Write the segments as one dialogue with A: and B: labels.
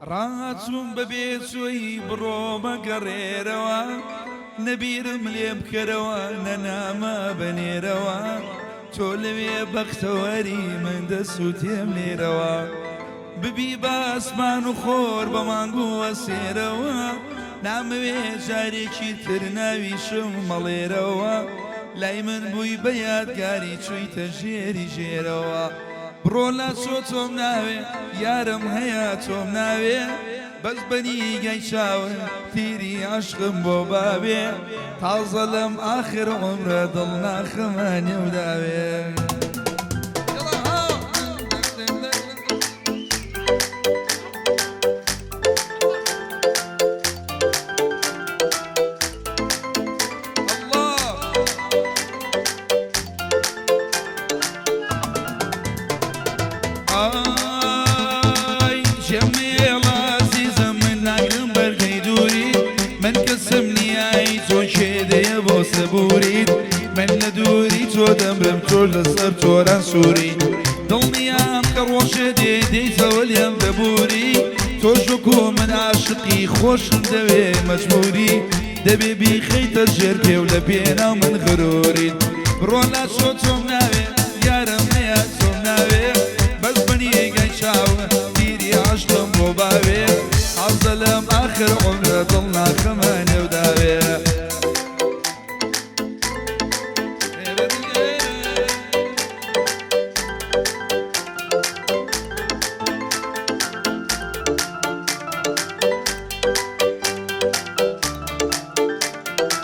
A: ڕاچووم بە بێچووی بڕۆ مەگەڕێرەوە نە بیرم لێ بکەرەوە نە نامە بنێرەوە تۆ لەوێ بەختەوەری من دەسووتێم لێرەوە ببی بە ئاسمان و خۆر بە مانگ و ئەسێرەوە نامەوێ جارێکی تر ناویشم مەڵێرەوە لای من بووی بە یادگاری چوویتە ژێری ژێرەوە بڕۆ لا چۆ تۆم ناوێ یارم هەیە تۆم ناوێ بەس بە نیگای چاوت تیری عەشقم بۆ باوێ تازە لەم ئاخر عومرە دڵ ناخەمە نێو داوێ. ئای جەمێڵ ئازیزم من ناگرم بەرگەی دووری من کەسم نییە ئەی تۆ کێ دێ بۆ سەبووریت من لە دووری تۆ دەمرم تۆ لەسەر تۆران سووری دڵنیام کە ڕۆژێ دێ دێیتەوە لێم دەبووری تۆش وەکو من عاشقی خۆشم دەوێ مەجبووری دەبێ بیخەیتە ژێر پێ و لە پێناو من غروریت بڕۆ لاچۆ تۆم ناوێ یارم هەیە تۆم ناوێ بەس بە نیگای چاوم تیری عەشقم بۆ باوێ حەزە لەم ئاخر عومرە دڵ ناخەمە نێو داوێ.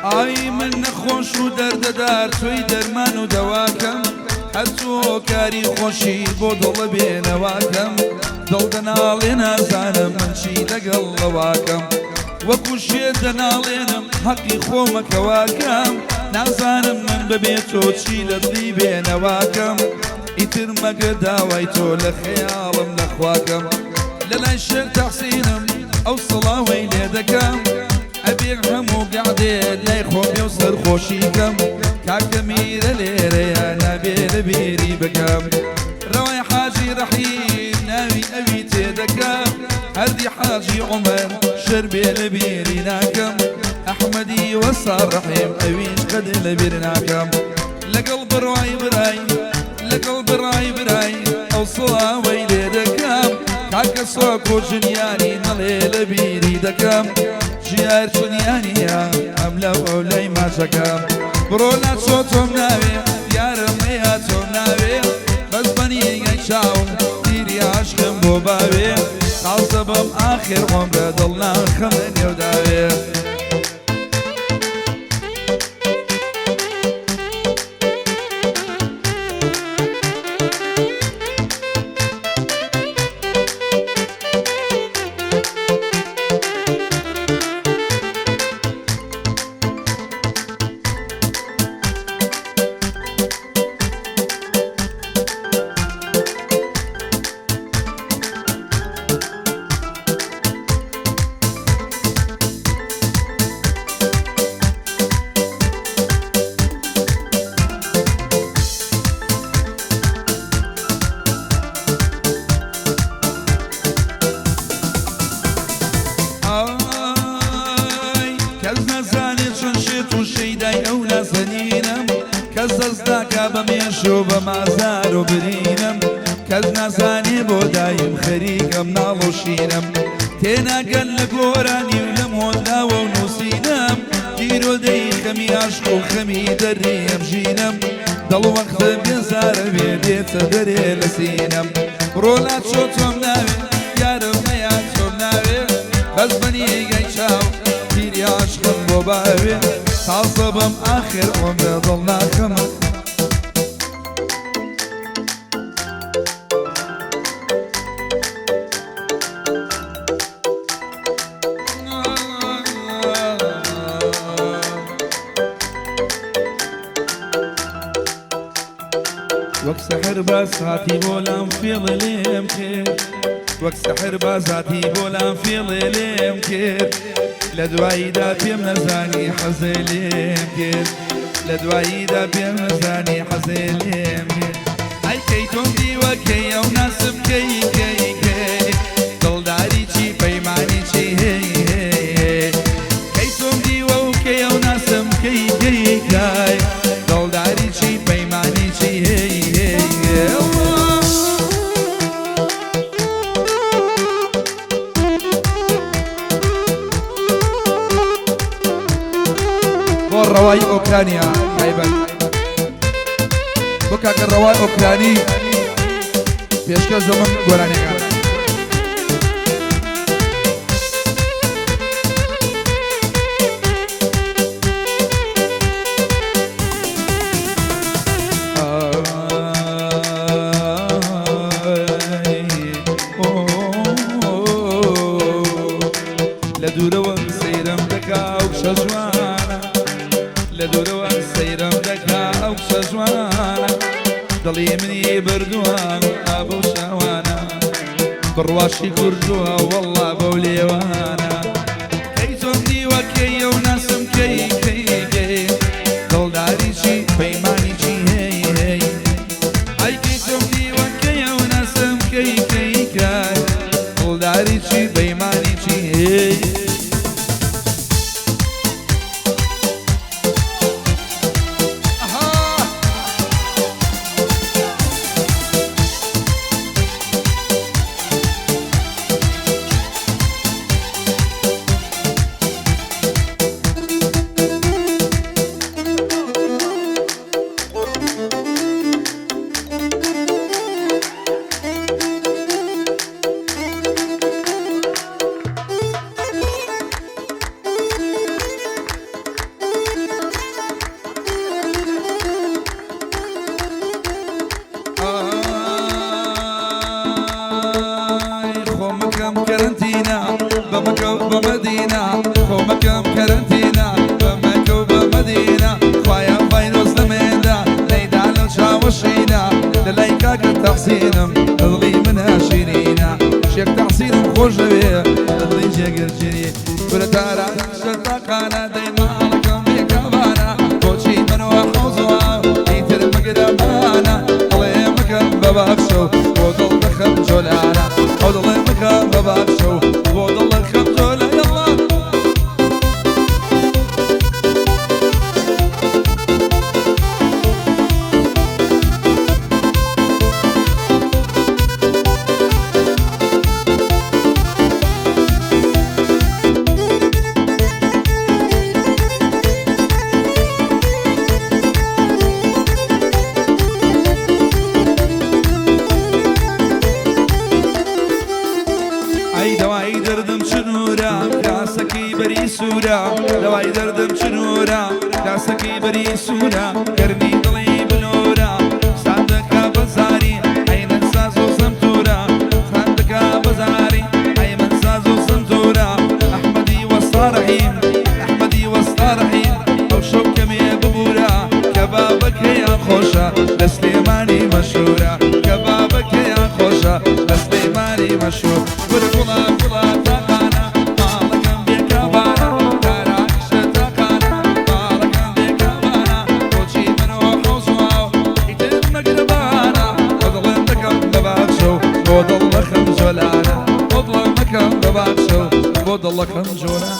A: ئای من نەخۆش و دەردەدار تۆی دەرمان و دەواکەم هەر تۆ کاری خۆشی بۆ دڵە بێنەواکەم دڵ دەناڵێ نازانم من چی لەگەڵ ئەواکەم وەکو شێت دەناڵێنم حەقی خۆمە کەواکەم نازانم من بەبێ تۆ چی لە دڵی بێنەواکەم ئیتر مەگە داوای تۆ لە خەیاڵم لە خواکەم لەلای شێخ تەحسینم ئەو سڵاوەی لێ دەکەم ئەبێ هەموو گەعدێ لای خۆم بێ و سەرخۆشی کەم کاکە میرە لێرەیە نابێ لە بیری بکەم رەوای حاجی رەحیم ناوی ئەوی تێدەکەم هەردی حاجی عومەر شەربێ لە بیری ناکەم ئەحمەدی وەستا رەحیم ئەویش قەد لە بیر ناکەم لەگەڵ بڕای برای لەگەڵ بڕای برای ئەو سڵاوەی لێ دەکەم کاکە سۆکۆ ژنیانی نەڵێ لە بیری دەکەم ژیار چنیانیە ئەم لەو ئەو لای ماچەکەم بڕۆ لاچۆ تۆم ناوێ یارم هەیە تۆم ناوێ بەس بەنیگای چاوم تیری عەشقم بۆ باوێ تازە بەم ئاخر عومرە دڵ ناخەمە نێو داوێ. ئای کەس نەزانێ چۆن شێت و شەیدای ئەو نازەنینم کەس دەست ناکا بە مێش و بە مازار و برینم کەس نازانێ بۆ دایم خەریکەم ناڵ و شینم تێناگەن لە گۆرانی و لەم هۆنراوە و نووسینم گیرۆدەی خەمی عەشق و خەمی دەردی ئەم ژینم دڵ وەختە بێزارە بێ دێتە دەرێ لە سینەم بڕۆ لاچۆ تۆم ناوێ یارم مەیا تۆم ناوێ بەس بە نیگای چاو تیری عەشقم بۆ باوێ تازە بەم ئاخر عومرە دڵ ناخەمە وەک سەحر باز هاتی بۆ لام فێڵێ لێم کرد وەک سەحر باز هاتی بۆ لام فێڵێ لێم کرد لە دواییدا پێم نەزانی حەزێ لێم کرد لە دواییدا پێم نەزانی حەزێ لێم کرد ئەی کەی تۆم دیوە کەی ئەو ناسم کەی کەی کەی دڵداری چی پەی ئۆکرانیا تایبەت بۆ کاکە ڕەوای ئۆکرانی پێشکەش دەمم گۆرانیەکان. لە دوورەوە سەیرم دەکا ئەو کچە جوانە، لە دوورەوە سەیرم دەکا ئەو کچە جوانە، دڵی منی بردووە ئابەو شەوانە، بڕواشی کردووە وەڵڵا بەو لێوانە. کەی تۆم دیوە کەی ئەو ناسم کەی کەی کەی، دڵداری چی پەیمانی چی هەی هەی. ئای کەی تۆم دیوە کەی ئەو ناسم کەی کەی کەی، دڵداری چی پەیمانی چی هەی. ئای خۆمەکەم کەرەنتینە بە مەکە و بە مەدینە، خۆمەکەم کەرەنتینە بە مەکە و بە مەدینە، خوایە ڤایرۆس لەمێندا نەیدا لەو چاوەشینە، لە لای کاکە تەحسینم دڵی منە شیرینە، شێخ تەحسینم خۆش دەوێ دڵی جێگر جێری. کورە تاران شەتاقانە دەی ماڵەکەم بێکاوانە، بۆچی منەوە حەوزەوە ئیتر مگرەمانە، دڵێ مەکەم بە باخچە و بۆ دڵ دەخەم جۆلانە، ئەو دڵێ مەکەم بە باخچە و بۆ دڵ دەخەم جۆلە. یەڵڵا ئەی دەوای دەردم چنورە کراسەکەی بەری سوورە، دەوای دەردم چنورە کراسەکەی بەری سوورە، گەرمی دڵی بلۆرە ساندەکە بەزاری، ئەی من ساز و سەمتورە، ساندەکە بەزاری ئەی من ساز و سەمتورە. ئەحمەدی وەستا ڕەحیم، ئەحمەدی وەستا ڕەحیم، ئەو شەو کەمێ ببورە، کەبابەکەیان خۆشە لە سلێمانی مەشهورە، کەبابەکەیان خۆشە لە سلێمانی مەشهور. کورە گوڵە گوڵە تاقانە ماڵەکەم بێکاوانە، تارانیشە تاقانە ماڵەکەم بێکاوانە، بۆچی منەوە حەوزوە ئیتر مەگرەبانە، بۆ دڵم دەکەم بە باخچە و بۆ دڵ دەخەم جۆلانە، بۆ دڵم دەکەم بە باخچە و بۆ دڵەکەم جۆلانە.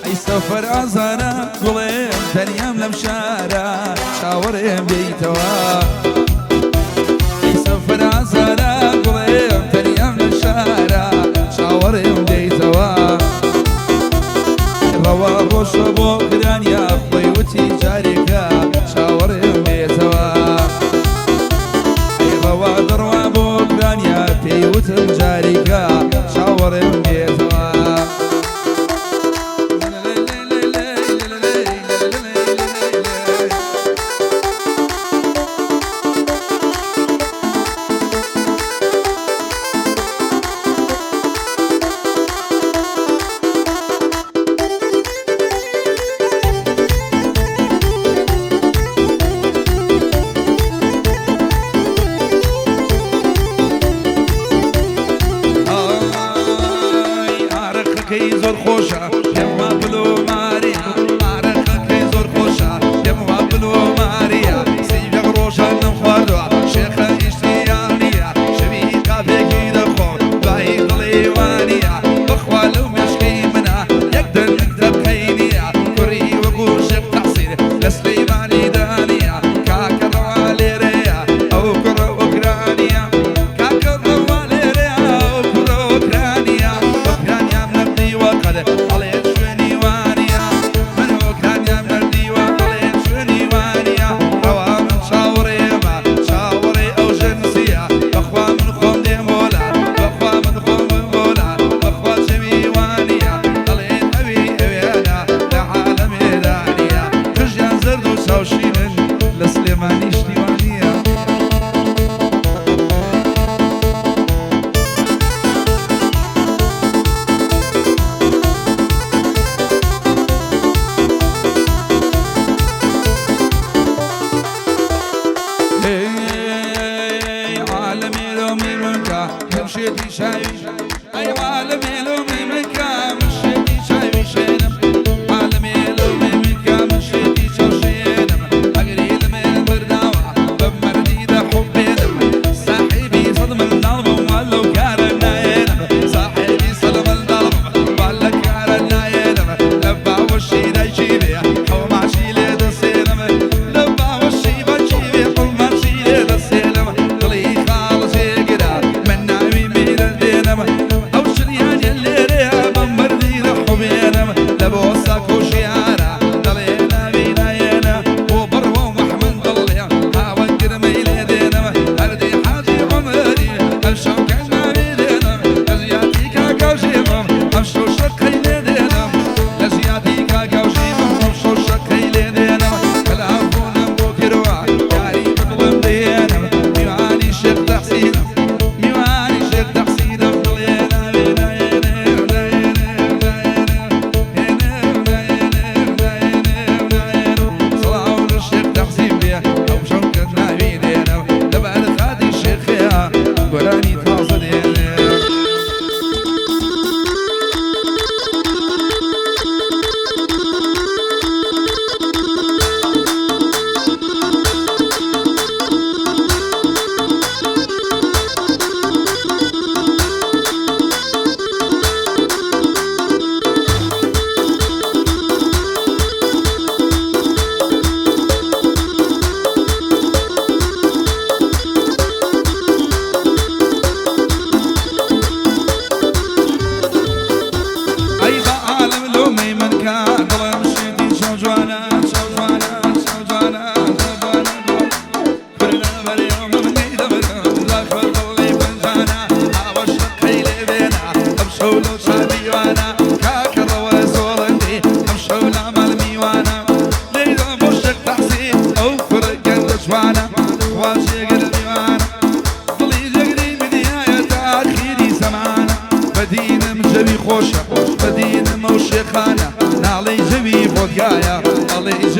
A: ئەی سەفەر ئازارە گوڵێم تەنیام لەم شارە چاوەڕێم بێیتەوە، ئەی سەفەر ئازارە گوڵێم تەنیام لەم شارە چاوەڕێم بێیتەوە. ڕەوا ڕۆژە بۆ گرانیا خۆی وتی جارێکە چاوەڕێم بێتەوە، ئەی ڕەوا دەڕوا بۆ گرانیا پێی وتم جارێکە چاوەڕێم بێتەوە.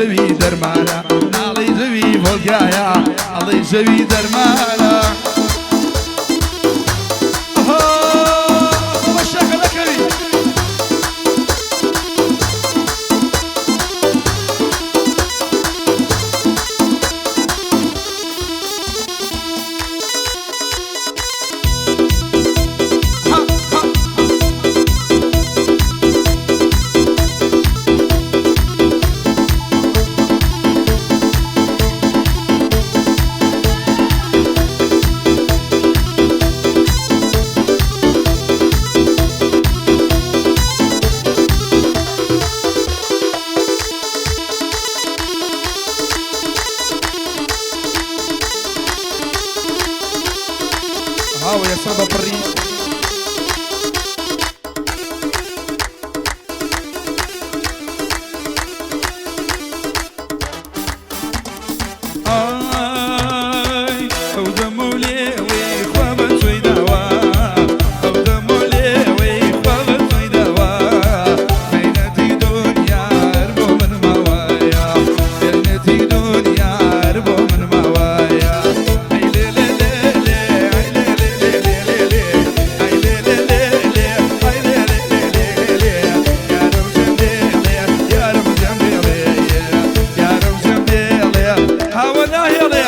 A: زەوی دەرمانە، ناڵێی زەوی ڤۆلگایە، ئەڵێی زەوی دەرمانە. هاوە یەسا بە پڕی. ئای ئەو دەم و لێوەی خوا بە تۆی داوە، ئەو دەم و لێوەی خوا بە تۆی داوە، مەینەتی دونیا هەر بۆ من ماوەیە، مەینەتی دونیا هەر بۆ من ماوەیە. ئەی لێ لێ لێ لێ، ئەی لێ لێ لێ لێ لێ لێ، ئەی لێ لێ لێ لێ، ئەی لێ لێ لێ لێ لێ، یارم جێم دێڵێ، یارم جێم دێڵێ، یارم جێم دێڵێ، هاوە ناهێڵێ.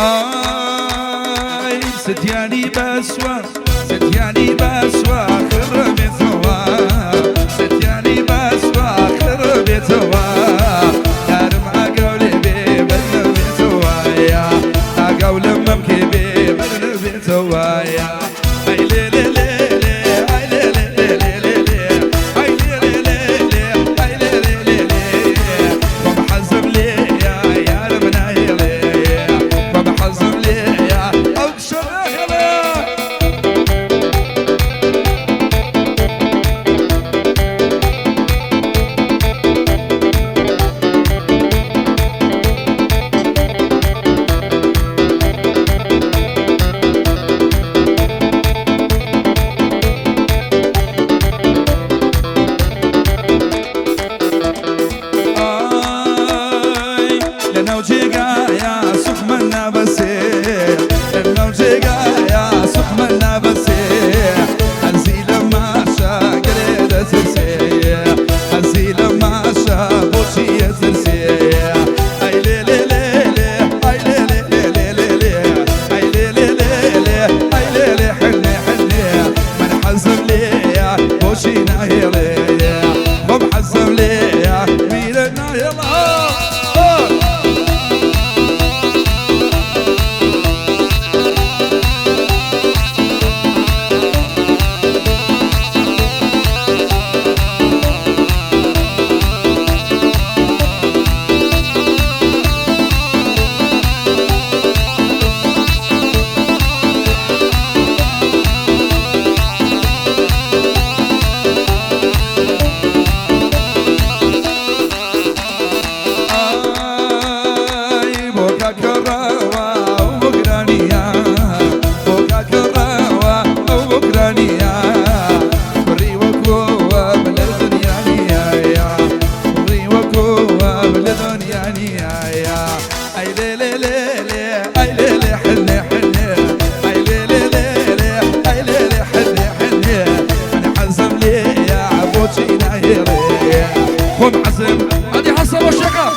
A: ئای ستیانی بەسوە، ستیانی بەسوە خڕبێتەوە، ستیانی بەسوە خڕبێتەوە، یارم ئاگاو لێ بێ بەرنەبێتەوە، ئاگاو لە مەمکێ بێ بەرنەبێتەوە. ئەی لێ لێ لێ لێ، ئەی لێ لێ لێ لێ لێ لێ، ئەی لێ لێ لێ لێ، ئەی لێ لێ لێ لێ، خۆم حەزم لێیە یارم ناهێڵێ، خۆم حەزم لێیە ئەو کچە ناهێڵێ. ئای لەناو جێگایە سوخمە نابەسێ، لەناو جێگایە سوخمە نابەسێ، حەزی لە ماشە گەلێ دەترسێ، حەزی لە ماشە بۆچی ئەترسێ. ئەی لێ لێ لێ لێ، ئەی لێ لێ لێ لێ لێ لێ، ئەی لێ لێ لێ لێ، ئەی لێ لێ حنێ حنێ، من حەزم لێیە بۆچی ناهێڵێ، خۆم حەزم لێیە میرە ناهێڵا. ئای بۆ کاکەڕاوە ئەو بۆگرانیە، بۆ کاکەڕاوە ئەو بۆگرانیە، کوڕی وەکۆوە لە دنیا نییە، کوڕی وەکۆوە لە دنیا نییە. ئەی لێ لێ لێ لێ، ئەی لێ لێ حنێ حنێ، ئەی لێ لێ لێ لێ، ئەی لێ لێ حنێ حنێ، من حەزم لێیە بۆچی ناهێڵێ، خۆم حەزم. هەدی حەسە بۆ شەکە.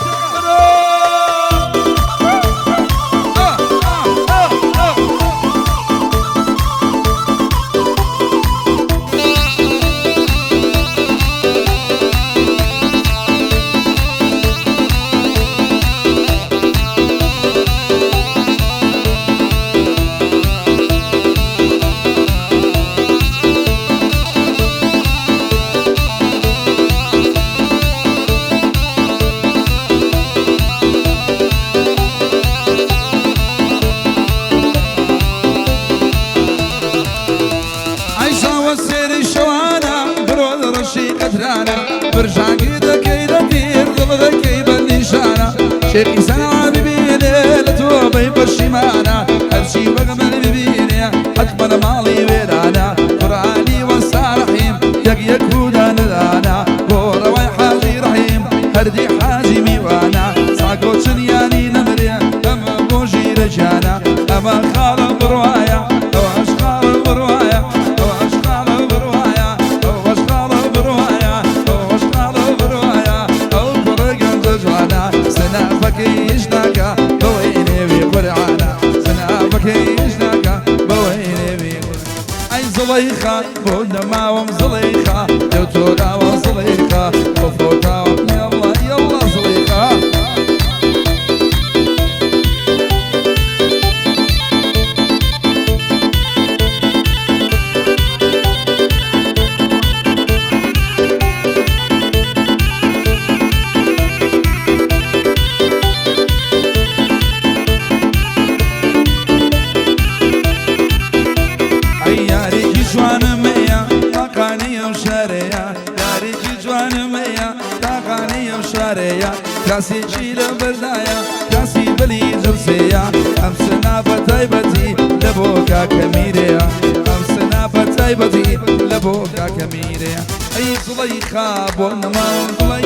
A: شێخی سەنا ببینێ لە تۆبەی پەشیمانە، هەرچی وەک من ببینێ حەتمەن ماڵی وێرانە. قورئانی وەستا ڕەحیم یەک یەک و دانە دانە، بۆ ڕەوای حاجی ڕەحیم هەردی حاجی میوانە. ساکۆ چنیانی نەمرێ ئەمە بۆ ژیرە گیانە، ئەمە خاڵە بڕوایە ئەوەش خاڵە بڕوایە، ئەوەش خاڵە بڕوایە، ئەوەش خاڵە بڕوایە، ئەوەش خاڵە بڕوایە. ئەو کوڕە گەنجە جوانە سنافەکەیش ناکا بەوەی نێوی قورعانە، سنافەکەیش ناکا بەوەی نێوی. ئەی زڵەیخا بۆ نەماوم زڵەیخا، لەو تۆراوە زڵەیخا بۆ فۆتاوە، یاڵڵا یاڵڵا زڵەیخا. ئەی یارێکی جوانم هەیە تاقانەی ئەو شارەیە، یارێکی جوانم هەیە تاقانەی ئەو شارەیە، کاسێکی لە بەردایە کاسی بەلی جلسەیە. ئەم سنا بە تایبەتی لە بۆ کاکە میرەیە، ئەم سنا بە تایبەتی لە بۆ کاکە میرەیە. ئەی زڵەیخا بۆ نەماوم زڵەیخا.